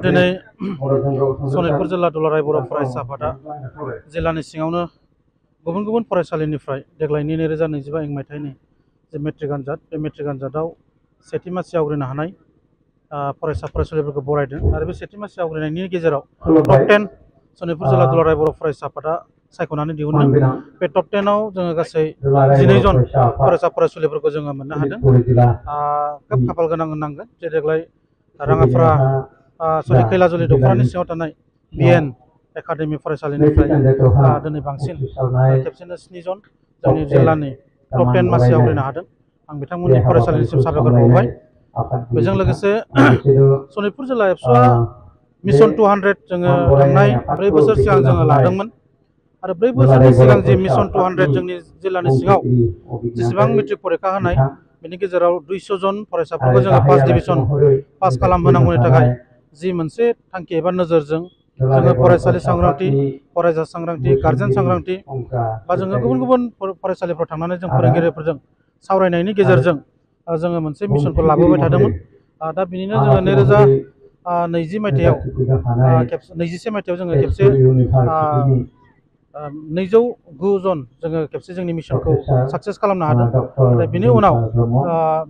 दिनै सनितपुर जिल्ला दुलाराय बर' फरायसा आफादा जिल्लानि सिङावनो गुबुन गुबुन फरायसालिनिफ्राय देग्लायनि 2025 मायथाइनि जे मेट्रिक आनजाद बे मेट्रिक आनजादाव सेथि मासि आवग्रिनो हानाय फरायसा फरायसुलिफोरखौ बरायदों आरो बे सेथि मासि आवग्रिनायनि गेजेराव टप 10 सनितपुर जिल्ला दुलाराय बर' फरायसा आफादा सायख'नानै दिहुनदों। बे टप 10 आव जोङो गासै 12 जन फरायसा फरायसुलिफोरखौ जोङो मोननो हादों। खोब खाफाल गोनां होननांगोन जे देग्लाय राङाफारा सरि खैलाजुलि दख'रानि सिङाव थानाय बिएन एकाडेमि फरायसालिनिफ्राय दिनै बांसिन खेबसेनो 7 जन जोंनि जिल्लानि टप 10 मासि आवग्रिनो हादों। आं बिथांमोननि फरायसालिनिसिम साबायखर बावबाय। बेजों लोगोसे सनितपुर जिल्ला एबसुआ मिशन 200 जोङो थांनाय 4 बोसोर सिगां जोङो लादोंमोन आरो 4 बोसोरनि सिगां जे मिशन 200 जोंनि जिल्लानि सिङाव जेसेबां मेट्रिक फरिखा होनाय बेनि गेजेराव 200 जन फरायसाफोरखौ जोङो फार्स्ट डिभिजन पास खालामहोनांगौनि थाखाय जि मोनसे थांखि एबा नोजोरजों जोङो फरायसालि सांग्रांथि, फरायसा सांग्रांथि, गार्जेन सांग्रांथि बा जोङो गुबुन गुबुन फरायसालिफ्राव थांनानै जों फोरोंगिरिफोरजों सावरायनायनि गेजेरजों जोङो मोनसे मिशनखौ लाबोबाय थादोंमोन। दा बिनिनो जोङो 2020 मायथाइयाव 21 मायथाइयाव जोङो खेबसे 209 जन जोङो खेबसे जोंनि मिशनखौ साक्सेस खालामनो हादों। दा बिनि उनाव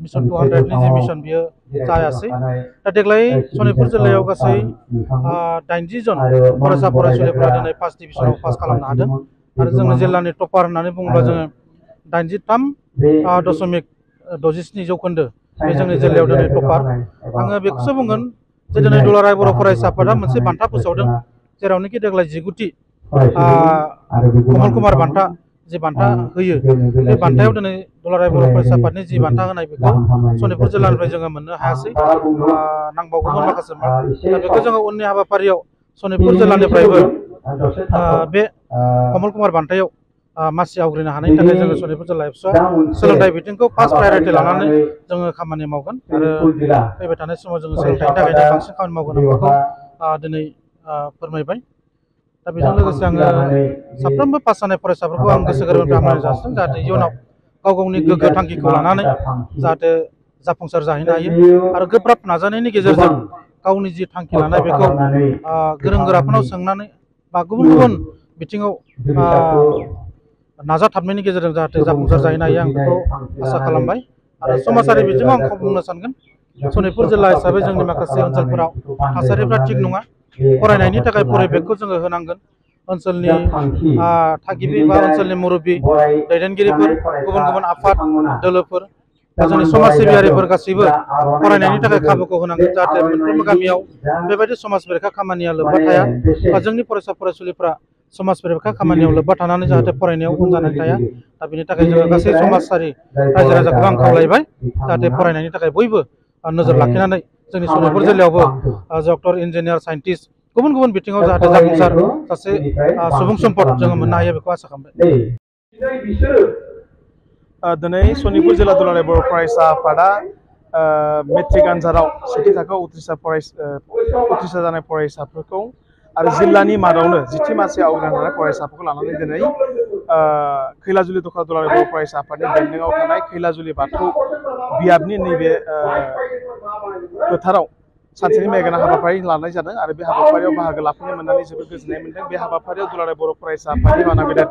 मिशन 200 नि जे मिशन बियो जायासै। दा देग्लाय सनितपुर जिल्लायाव गासै 80 जन फरायसा फरायसुलिफोरा दिनै फार्स्ट डिभिजनाव पास खालामनो हादों आरो जोंनि जिल्लानि टपार होननानै बुङोब्ला जोङो 83.67 जौखोन्दो बे जोंनि जिल्लायाव दिनै टपार। आङो बेखौसो बुंगोन जे दिनै दुलाराय बर' फरायसा आफादा मोनसे बान्था फोसावदों जेरावनोखि देग्लाय 19टी कमल कुमार बान्था जि बान्था होयो बे बान्थायाव दिनै दुलाराय बर' फरायसा आफादनि जि बान्था होनाय बेखौ सनितपुर जिल्लानिफ्राय जोङो मोननो हायासै। नांबावगौमोन माखासे दा बेखौ जोङो उननि हाबाफारियाव सनितपुर जिल्लानिफ्रायबो बे कमल कुमार बान्थायाव मासि आवग्रिनो हानायनि थाखाय जोङो सनितपुर जिल्ला एबसुआ सोलोंथाइ बिथिंखौ फार्स्ट प्रायरिटि लानानै जोङो खामानि मावगोन आरो फैबाय थानाय समाव जोङो सोलोंथाइनि थाखायनो बांसिन खामानि मावगोन आं बेखौ दिनै फोरमायबाय। दा बेजों लोगोसे आङो साफ्रोमबो पास जानाय फरायसाफोरखौ आं गोसो गोरबोनिफ्राय हामलायनाय जासिदों जाहाथे इयुनाव गाव गावनि गोग्गो थांखिखौ लानानै जाहाथे जाफुंसार जाहैनो हायो आरो गोब्राब नाजानायनि गेजेरजों गावनि जि थांखि लानाय बेखौ गोरों गोराफोरनाव सोंनानै बा गुबुन गुबुन बिथिङाव नाजाथाबनायनि गेजेरजों जाहाथे जाफुंसार जाहैनो हायो आं बेखौ आसा खालामबाय। आरो समाजारि बिथिङाव आं बुंनो सानगोन सनितपुर जिल्ला हिसाबै जोंनि माखासे ओनसोलफोराव थासारिफ्रा थिग नङा। फरायनायनि थाखाय परिबेकखौ जोङो होनांगोन। ओनसोलनि थागिबि बा ओनसोलनि मुरब्बि दैदेनगिरिफोर, गुबुन गुबुन आफाद दोलोफोर दा जोंनि समाज सिबियारिफोर गासैबो फरायनायनि थाखाय खाबुखौ होनांगोन जाहाथे मोनफ्रोमबो गामियाव बेबायदि समाज बेरेखा खामानिया लोब्बा थाया बा जोंनि फरायसा फरायसुलिफ्रा समाज बेरेखा खामानियाव लोब्बा थानानै जाहाथे फरायनायाव उन जानानै थाया। दा बेनि थाखाय जोङो गासै समाजारि रायजो राजाखौ आं खावलायबाय जाहाथे फरायनायनि थाखाय बयबो नोजोर लाखिनानै जोंनि सनितपुर जिल्लायावबो डक्टर, इन्जिनियार, साइन्टिस्ट गुबुन गुबुन बिथिङाव जाहाथे जाफुंसार सासे सुबुं सम्पद जोङो मोननो हायो बेखौ आसा खालामबाय। दिनै सनितपुर जिल्ला दुलाराय बर' फरायसा आफादा मेट्रिक आनजादाव सेथि थाखोआव उथ्रिसार जानाय फरायसाफोरखौ आरो जिल्लानि मादावनो 10थि मासि आवग्रिनो हानाय फरायसाफोरखौ लानानै दिनै खैलाजुलि दख'रा दुलाराय बर' फरायसा आफादनि बेन्दोङाव थानाय खैलाजुलि बाथौ बियाबनि नैबे फोथाराव सानसेनि मेगाना हाबाफारि लानाय जादों आरो बे हाबाफारियाव बाहागो लाफैनो मोननानै जोबोद गोजोननाय मोनदों। बे हाबाफारियाव दुलाराय बर' फरायसा आफादनि माना गेदेर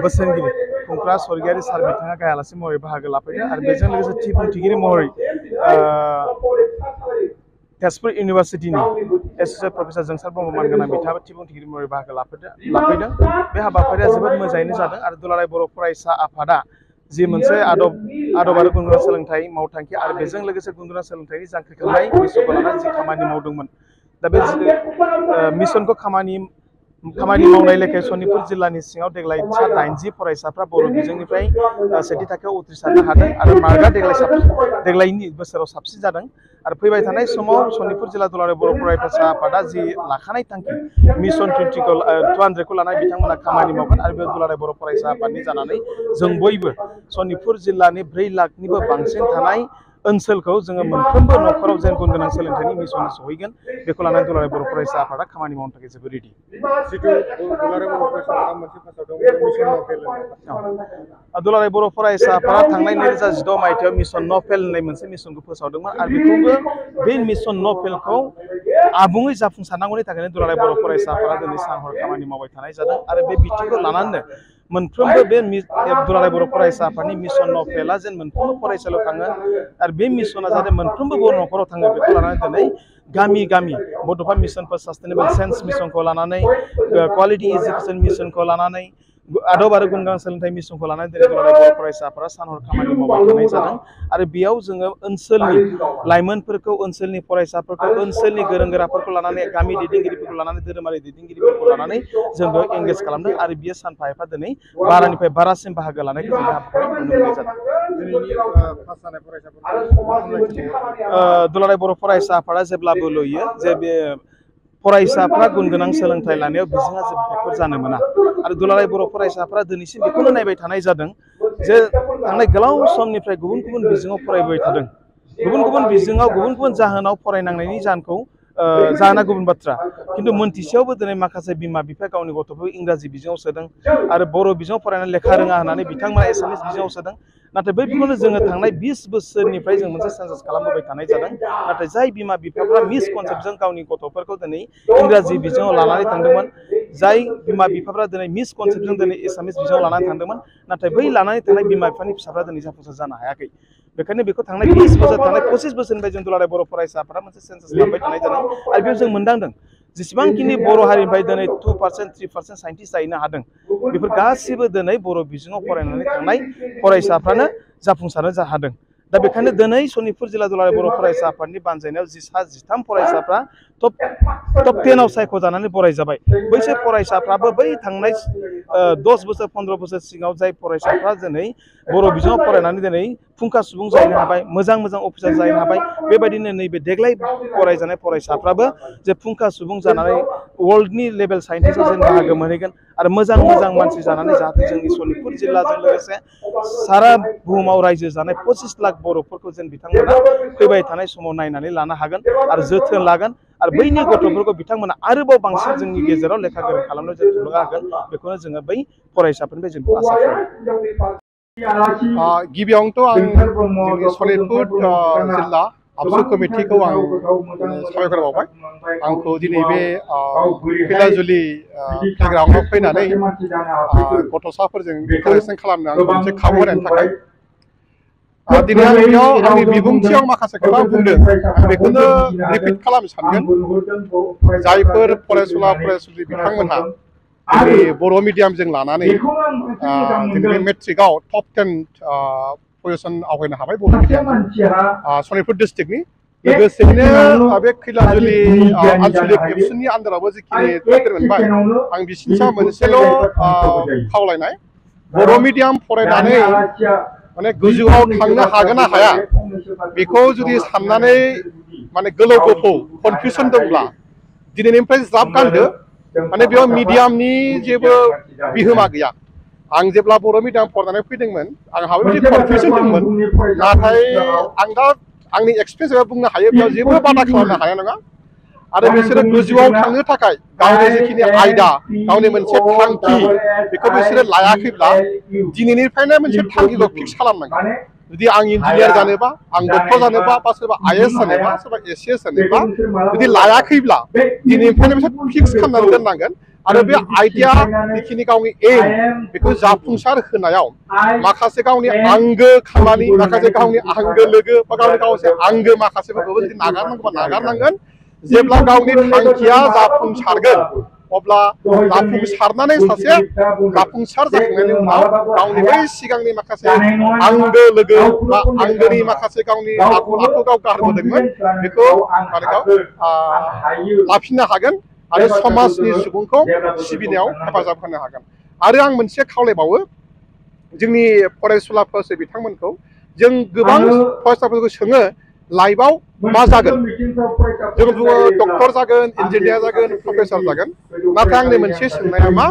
बोसोनगिरि खुंख्रा स्वर्गीयारि सार बिथाङा गाहाय आलासि महरै बाहागो लाफैदों आरो बेजों लोगोसे थि बुंथिगिरि महरै तेजपुर इउनिभारसिटिनि एस'सियेट प्रफेसार जोंसार ब्रह्म मानगोनां बिथाङाबो थि बुंथिगिरि महरै बाहागो लाफैदों। बे हाबाफारिया जोबोद मोजाङैनो जादों आरो दुलाराय बर' फरायसा आफादा जि मोनसे आदब आरो गुन गोनां सोलोंथाइ मावथांखि आरो बेजों लोगोसे गुन गोनां सोलोंथाइनि जांख्रिखांनाय मिशनखौ लानानै जि खामानि मावदोंमोन दा बे मिशनखौ खामानि मावनाय लेखायै सनितपुर जिल्लानि सिङाव देग्लाय 80 फरायसाफ्रा बर' बिजोंनिफ्राय सेथि थाखोआव उथ्रिसारनो हादों आरो मार्कआ देग्लायनि बोसोराव साबसिन जादों आरो फैबाय थानाय समाव सनितपुर जिल्ला दुलाराय बर' फरायसा आफादा जि लाखानाय थांखि मिशन 200 खौ लानानै बिथांमोना खामानि मावगोन आरो बे दुलाराय बर' फरायसा आफादनि जानानै जों बयबो सनितपुर जिल्लानि 4 लाखनिबो बांसिन थानाय ओनसोलखौ जोङो मोनफ्रोमबो न'खराव जेन गुन गोनां सोलोंथाइनि मिसन सहैगोन बेखौ लानानै दुलाराय बर' फरायसा आफादा खामानि मावनो थाखाय जोबोद रेडि। दुलाराय बर' फरायसा आफादा थांनाय 2016 मायथाइयाव मिशन न' फेल होननाय मोनसे मिशनखौ फोसावदोंमोन आरो बेखौबो बे मिशन न' फेलखौ आबुङै जाफुंसारनांगौनि थाखायनो दुलाराय बर' फरायसा आफादा दिनै सान हर खामानि मावबाय थानाय जादों आरो बे बिथिंखौ लानानै मोनफ्रोमबो बे दुलाराय बर' फरायसा आफादनि मिशन न' फेलआ जेन मोनफ्रोमबो फरायसालियाव थाङो आरो बे मिशना जाहाथे मोनफ्रोमबो बर' न'खराव थाङो बेखौ लानानै दिनै गामि गामि बड'फा मिशन फर सास्टेनेबल साइन्स मिशनखौ लानानै क्वालिटि एजुकेसन मिशनखौ लानानै आदब आरो गुन गोनां सोलोंथाइ मिशनखौ लानानै दिनै दुलाराय बर' फरायसा आफादा सान हर खामानि मावबाय थानाय जादों आरो बेयाव जोङो ओनसोलनि लाइमोनफोरखौ ओनसोलनि फरायसाफोरखौ ओनसोलनि गोरों गोराफोरखौ लानानै गामि दैदेनगिरिफोरखौ लानानै धोरोमारि दैदेनगिरिफोरखौ लानानै जों बेयाव एंगेज खालामदों आरो बियो सानफा एफा दिनै बारानिफ्राय बारासिन बाहागो लानायखौ जों हाबाफारियाव नुनो मोननाय जादों। दुलाराय बर' फरायसा आफादा जेब्लाबो लुयो जे बे फरायसाफ्रा गुन गोनां सोलोंथाइ लानायाव बिजोंआ जेबो फेक्टर जानो मोना आरो दुलाराय बर' फरायसाफ्रा दिनैसिम बेखौनो नायबाय थानाय जादों जे थांनाय गोलाव समनिफ्राय गुबुन गुबुन बिजोङाव फरायबाय थादों गुबुन गुबुन बिजोङाव गुबुन गुबुन जाहोनाव फरायनांनायनि जाहोनखौ जाहोना गुबुन बाथ्रा खिन्थु मोनथिसेयावबो दिनै माखासे बिमा बिफाया गावनि गथ'फोरखौ इंराजि बिजोङाव सोदों आरो बर' बिजोङाव फरायनानै लेखा रोङा होननानै बिथांमोना एसामिस बिजोङाव सोदों नाथाय बैफोरखौनो जोङो थांनाय 20 बोसोरनिफ्राय जों मोनसे सेन्सास खालामबोबाय थानाय जादों नाथाय जाय बिमा बिफाफ्रा मिसकनसेप्टजों गावनि गथ'फोरखौ दिनै इंराजि बिजोङाव लानानै थांदोंमोन जाय बिमा बिफाफ्रा दिनै मिसकनसेप्टजों दिनै एसामिस बिजोङाव लानानै थांदोंमोन नाथाय बै लानानै थांनाय बिमा बिफानि फिसाफ्रा दिनै जाफुंसार जानो हायाखै बेखायनो बेखौ थांनाय 20 बोसोर थांनाय 25 बोसोरनिफ्राय जों दुलाराय बर' फरायसाफोरा मोनसे सेन्सास खालामबाय थानाय जादों आरो बेयाव जों मोनदांदों जेसेबांखिनि बर' हारिनिफ्राय दिनै 2% 3% साइन्टिस्ट जाहैनो हादों बेफोर गासिबो दिनै बर' बिजोङाव फरायनानै थांनाय फरायसाफ्रानो जाफुंसारनो हादों दा बेखायनो दिनै सनितपुर जिल्ला दुलाराय बर' फरायसा आफादनि बानजायनायाव 13 फरायसाफ्रा टप 10आव सायख'जानानै बरायजाबाय बैसोर फरायसाफ्राबो बै थांनाय 10 बोसोर 15 बोसोर सिगाङाव जाय फरायसाफ्रा दिनै बर' बिजोङाव फरायनानै दिनै फुंखा सुबुं जाहैनो हाबाय मोजां मोजां अफिसार जाहैनो हाबाय बेबायदिनो नैबे देग्लाय फरायजानाय फरायसाफ्राबो जे फुंखा सुबुं जानानै वर्ल्डनि लेभेल साइन्टिस्टआव जेन बाहागो मोनहैगोन आरो मोजां मोजां मानसि जानानै जाहाथे जोंनि सनितपुर जिल्लाजों लोगोसे सारा बुहुमाव रायजो जानाय 25 लाख बर'फोरखौ जेन बिथांमोना फैबाय थानाय समाव नायनानै लानो हागोन आरो जोथोन लागोन आरो बैनि गथ'फोरखौ बिथांमोना आरोबाव बांसिन जोंनि गेजेराव लेखा गोरों खालामनो जों थुलुंगा होगोन बेखौनो जोङो बै फरायसाफोरनिफ्राय जों आसा खालामो। गिबियावनोथ' आं जोंनि सनितपुर जिल्ला आबसु कमिटिखौ आं साबायखर बावबाय आंखौ दिनै बे खैलाजुलि प्लेग्राउन्डआव फैनानै गथ'साफोरजों कालेक्सन खालामनो आं मोनसे खाबु होनायनि थाखाय दिनै आं बेयाव आंनि बिबुंथियाव माखासे खोथा बुंदों आं बेखौनो रिपिट खालामनो सानगोन जायफोर फरायसुला फरायसुलि बिथांमोनहा दिनै बर' मिडियामजों लानानै दिनै मेट्रिकआव टप 10 पजिसन आवगायनो हाबाय बर' मिडियाम सनितपुर डिस्ट्रिक्टनि लोगोसेनो बे खैलाजुलि आनसलिक एबसुनि आन्दारावबो जिखिनि टाइटेल मोनबाय आं बिसिनिसाव मोनसेल' खावलायनाय बर' मिडियाम फरायनानै माने गोजौआव थांनो हागोन ना हाया बेखौ जुदि साननानै माने गोलाव गोफौ कनफिउसन दंब्ला दिनैनिफ्राय ज्राब गानदो माने बेयाव मिडियामनि जेबो बिहोमा गैया आं जेब्ला बर' मिडियाम फरायनानै फैदोंमोन आंहाबो बिदि कनफिउसन दंमोन नाथाय आं दा आंनि एक्सपिरियेन्सआव बुंनो हायो बेयाव जेबो बादा खालामनो हाया नङा आरो बिसोरो गोजौआव थांनो थाखाय गावनि जिखिनि आयदा गावनि मोनसे थांखि बेखौ बिसोरो लायाखैब्ला दिनैनिफ्रायनो मोनसे थांखिखौ फिक्स खालामनांगोन जुदि आं इन्जिनियार जानोबा आं डक्टर जानोबा बा सोरबा IAS जानोबा सोरबा ACS जानोबा जुदि लायाखैब्ला दिनैनिफ्रायनो बिसोर फिक्स खालामनानै दोननांगोन आरो बे आइडिया जिखिनि गावनि एम बेखौ जाफुंसार होनायाव माखासे गावनि आंगो खामानि माखासे गावनि आंगो लोगो बा गावनि गावसे आंगो माखासेफोरखौबो जुदि नागारनांगौबा नागारनांगोन जेब्ला गावनि थांखिया जाफुंसारगोन अब्ला जाफुंसारनानै सासे जाफुंसार जाखांनायनि उनाव गावनि बै सिगांनि माखासे आंगो लोगो बा आंगोनि माखासे गावनि आखु गाव गारबोदोंमोन बेखौ लाफिननो हागोन आरो समाजनि सुबुंखौ सिबिनायाव हेफाजाब होनो हागोन आरो आं मोनसे खावलायबावो जोंनि फरायसुला फरायसुलि बिथांमोनखौ जों गोबां फरायसाफोरखौ सोङो लाइफआव मा जागोन जों बुङो डक्टर जागोन इन्जिनियार जागोन प्रफेसर जागोन नाथाय आंनि मोनसे सोंनाया मा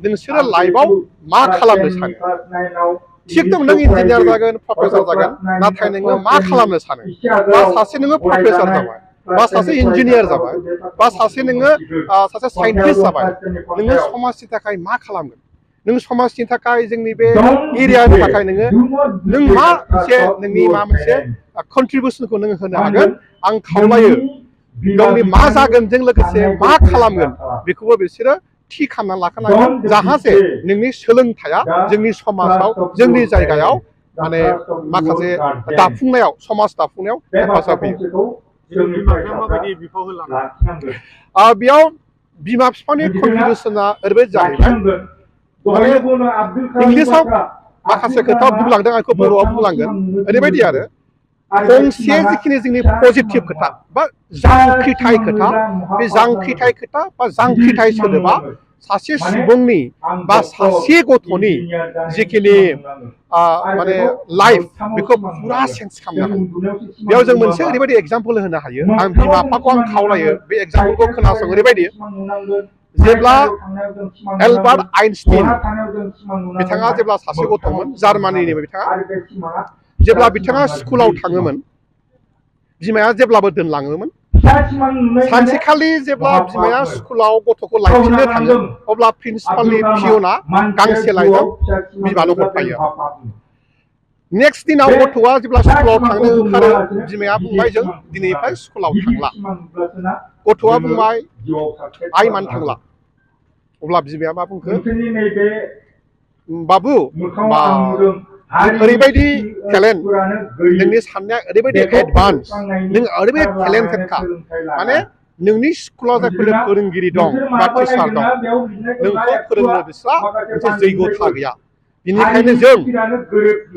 नोंसोरो लाइफआव मा खालामनो सानो थिग दं नों इन्जिनियार जागोन प्रफेसर जागोन नाथाय नोङो मा खालामनो सानो बा सासे नोङो प्रफेसर जाबाय बा सासे इन्जिनियार जाबाय बा सासे नोङो सासे साइन्टिस्ट जाबाय नोङो समाजनि थाखाय मा खालामगोन नों समाजनि थाखाय जोंनि बे एरियानि थाखाय नों मा मोनसे नोंनि मा मोनसे कन्ट्रिबिउसनखौ नों होनो हागोन आं खावलायो गावनि मा जागोनजों लोगोसे मा खालामगोन बेखौबो बिसोरो थि खालामना लाखानांगोन जाहाथे नोंनि सोलोंथाइया जोंनि समाजाव जोंनि जायगायाव माने माखासे दाफुंनायाव समाज दाफुंनायाव हेफाजाब होयो बेयाव बिमा बिफानि कन्ट्रिबिउसना ओरैबायदि जाहैबाय माने इंलिसाव माखासे खोथा बुंलांदों आंखौ बर'आव बुंलांगोन ओरैबायदि आरो गंसे जिखिनि जोंनि पजिटिभ खोथा बा जांख्रिथाय खोथा बे जांख्रिथाय खोथा बा जांख्रिथाय सोदोबा सासे सुबुंनि बा सासे गथ'नि जिखिनि माने लाइफ बेखौ पुरा चेन्ज खालामनो हायो बेयाव जों मोनसे ओरैबायदि एग्जाम्पल होनो हायो आं बिमा बिफाखौ आं खावलायो बे एग्जाम्पलखौ खोनासं ओरैबायदि जेब्ला एलबार्ट आइनस्टाइन बिथाङा जेब्ला सासे गथ'मोन जार्मानिनि बिथाङा जेब्ला बिथाङा स्कुलाव थाङोमोन बिमाया जेब्लाबो दोनलाङोमोन सानसेखालि जेब्ला बिमाया स्कुलाव गथ'खौ लायफिननो थाङो अब्ला प्रिन्सिपालनि पियना गांसे लाइजाम बिमानो हरफायो नेक्स्ट दिनाव गथ'आ जेब्ला स्कुलाव थांनो ओंखारो बिमाया बुंबाय जों दिनैनिफ्राय स्कुलाव थांला गथ'आ बुंबाय आइ मानो थांला अब्ला बिमाया मा बुंखो बाबु ओरैबायदि टेलेन्ट नोंनि साननाया ओरैबायदि एडभान्स नों ओरैबायदि टेलेन्टेडखा माने नोंनि स्कुलाव जायफोर फोरोंगिरि दं बा टिचार दं नोंखौ फोरोंनो बिस्रा मोनसे जैगथा गैया बेनिखायनो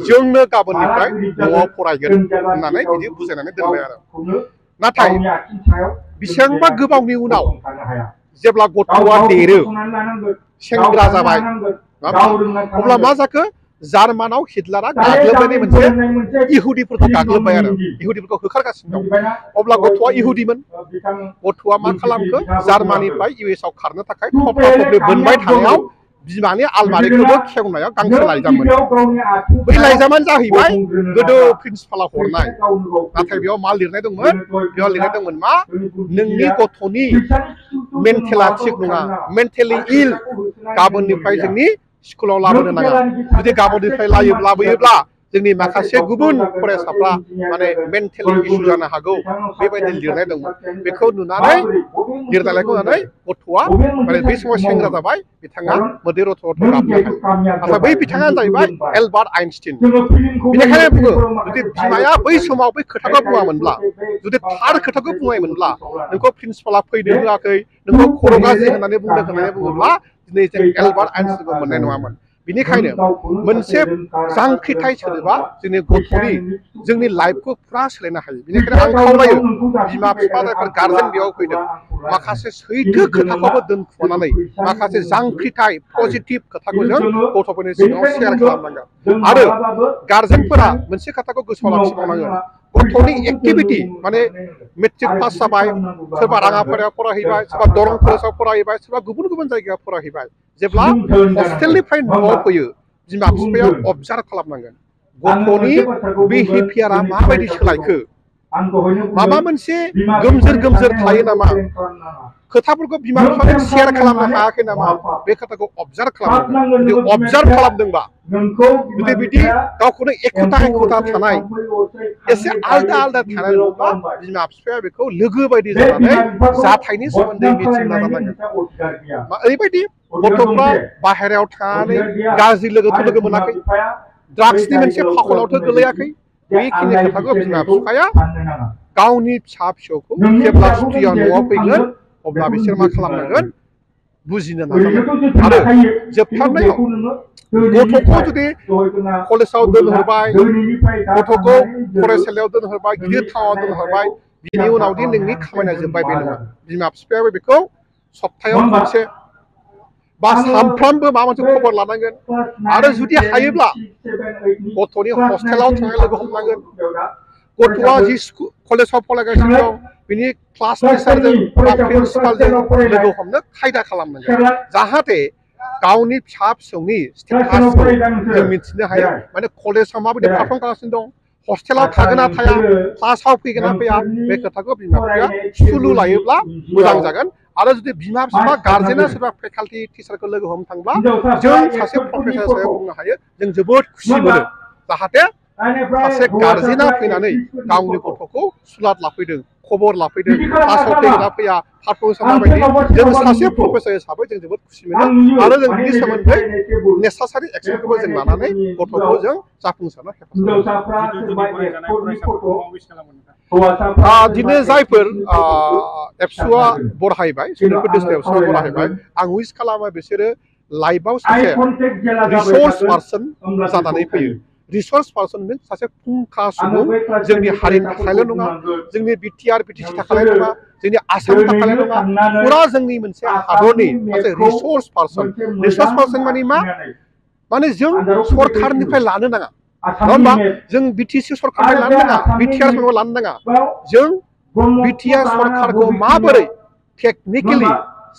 जोंनो गाबोननिफ्राय न'आव फरायगोन होननानै बिदि बुजायनानै दोनबाय आरो नाथाय बेसेबांबा गोबावनि उनाव जेब्ला गथ'आ देरो सेंग्रा जाबाय अब्ला मा जाखो जार्मानाव हिटलारा गाग्लोबनायनि मोनसे इहुदिफोरखौ गाग्लोबबाय आरो इहुदिफोरखौ होखारगासिनो दं अब्ला गथ'आ इहुदिमोन गथ'आ मा खालामखो जार्मानिफ्राय इउएसआव खारनो थाखाय थफ्ला थफ्लि बोनबाय थानायाव बिमानि आलमारिखौबो खेवनायाव गांसे लाइजाम मोनो बै लाइजामानो जाहैबाय गोदो प्रिन्सिपाला हरनाय नाथाय बेयाव मा लिरनाय दंमोन बेयाव लिरनाय दंमोन मा नोंनि गथ'नि मेन्टेला थिग नङा मेन्टेलि इल गाबोननिफ्राय जोंनि स्कुलाव लाबोनो नाङा जुदि गाबोननिफ्राय लाबोयोब्ला जोंनि माखासे गुबुन फरायसाफ्रा माने मेन्टेलि इसु जानो हागौ बेबायदि लिरनाय दंमोन बेखौ नुनानै लिरनायखौ नुनानै गथ'आ माने बै समाव सेंग्रा जाबाय बिथाङा मोदै रथ' रथ' गाबनो हायो नाथाय बै बिथाङानो जाहैबाय एलबार्ट आइनस्टाइन बेनिखायनो बुङो जुदि बिमाया बै समाव बै खोथाखौ बुङामोनब्ला जुदि थार खोथाखौ बुङामोनब्ला नोंखौ प्रिन्सिपाला फैनो होआखै नोंखौ खर' गाज्रि होननानै बुङोब्ला दिनै जों एलबार्ट आइनस्टाइनखौ मोननाय नङामोन बेनिखायनो मोनसे जांख्रिथाय सोदोबा जोंनि गथ'नि जोंनि लाइफखौ पुरा सोलायनो हायो बेनिखायनो आं खावलायो बिमा बिफा जायफोर गार्जेन बेयाव फैदों माखासे सैथो खोथाखौबो दोनखुमानानै माखासे जांख्रिथाय पजिटिभ खोथाखौ जों गथ'फोरनि सिगाङाव शेयार खालामनांगोन आरो गार्जेनफोरा मोनसे खोथाखौ गोसोआव लाखिबावनांगोन गथ'नि एक्टिभिटी माने मेट्रिक पास जाबाय सोरबा राङापारायाव फरायहैबाय सोरबा दरं कलेजाव फरायहैबाय सोरबा गुबुन गुबुन जायगायाव फरायहैबाय जेब्ला हस्टेलनिफ्राय न'आव फैयो बिमा बिफाया अबजार्भ खालामनांगोन गथ'नि बिहेभियारा माबायदि सोलायखो माबा मोनसे गोमजोर थायो नामा खोथाफोरखौ बिमा बिफाजों शेयार खालामनो हायाखै नामा बे खोथाखौ अबजार्भ खालामनांगोन जुदि अबजार्भ खालामदोंबा जुदि बिदि गावखौनो एखुथा थानाय एसे आलदा थानाय नङाबा बिमा बिफाया बेखौ लोगो बायदि जानानै जाथायनि सोमोन्दै मिथिनो नाजानांगोन ओरैबायदि गथ'फ्रा बाहेरायाव थानानै गाज्रि लोगो मोनाखै ड्राग्सनि मोनसे फाखनावथ' गोलैयाखै बेखिनि खोथाखौ बिमा बिफाया गावनि फिसा फिसौखौ जेब्ला सुथिया न'आव फैगोन अब्ला बिसोर मा खालामनांगोन बुजिनो नाजानांगोन आरो जोबथारनायाव गथ'खौ जुदि कलेजाव दोनहरबाय गथ'खौ फरायसालियाव दोनहरबाय गिदिर टाउनाव दोनहरबाय बिनि उनावदि नोंनि खामानिया जोब्बाय बे नङा बिमा बिफायाबो बेखौ सप्तायाव खनसे बा सानफ्रामबो माबा मोनसे खबर लानांगोन आरो जुदि हायोब्ला गथ'नि हस्टेलाव थांनाय लोगो हमनांगोन गथ'आ जि कलेजाव फरायगासिनो दं बिनि क्लास टिचारजों बा प्रिन्सिपालजों लोगो हमनो खायदा खालामनांगोन जाहाथे गावनि फिसा फिसौनि स्टेटासखौ जों मिथिनो हायो माने कलेजाव माबायदि पारफर्म खालामगासिनो दं हस्टेलाव थागोन ना थाया क्लासाव फैगोन ना फैया बे खोथाखौ बिमा बिफाया सुलु लायोब्ला मोजां जागोन आरो जुदि बिमा बिफा गार्जेना सोरबा फेकाल्टि टिचारखौ लोगो हमनो थांब्ला जों सासे प्रफेसार सायाव बुंनो हायो जों जोबोद खुसि मोनो जाहाथे सासे गार्जेना फैनानै गावनि गथ'खौ सुलाद लाफैदों खबर लाफैदों क्लासाव फैगोन ना फैया पारफर्मेन्सआ माबायदि जों सासे प्रफेसार हिसाबै जों जोबोद खुसि मोनो आरो जों बिनि सोमोन्दै नेसेसारि एक्सनखौबो जों लानानै गथ'खौ जों जाफुंसारनो हेफाजाब दिनै जायफोर एबसुआ बरायबाय सनितपुर डिस्ट्रिक्ट एबसुआ बरायबाय आं उइस खालामो बिसोरो लाइफआव सासे रिसर्स पार्सन जानानै फैयो रिसर्स पार्सन मिन्स सासे फुंखा सुबुं जोंनि हारिनि थाखायल' नङा जोंनि बिटिआर बिटिसि थाखायल' नङा जोंनि आसामनि थाखायल' नङा फुरा जोंनि मोनसे हादरनि सासे रिसर्स पार्सन माने मा माने जों सरकारनिफ्राय लानो नाङा नङा होमबा जों बिटिसि सरकारनिफ्राय लानो नाङा बिटिआर सरकारखौ लानो नाङा जों बिटिआर सरकारखौ माबोरै टेकनिकेलि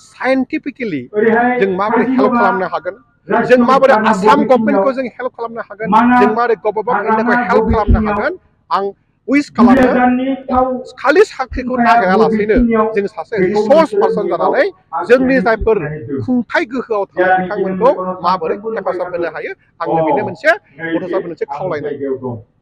साइन्टिफिकेलि जों माबोरै हेल्प खालामनो हागोन जों माबोरै आसाम गभर्नमेन्टखौ जों हेल्प खालामनो हागोन जों माबोरै गभर्नमेन्ट अफ इन्डियाखौ हेल्प खालामनो हागोन आं उइस खालामो खालि साख्रिखौ नागिरालासेनो जों सासे रिसर्स पार्सन जानानै जोंनि जायफोर खुंथाय गोहोआव थानाय बिथांमोनखौ माबोरै हेफाजाब होनो हायो आंनो बेनो मोनसे गथ'साफोरनो मोनसे खावलायनाय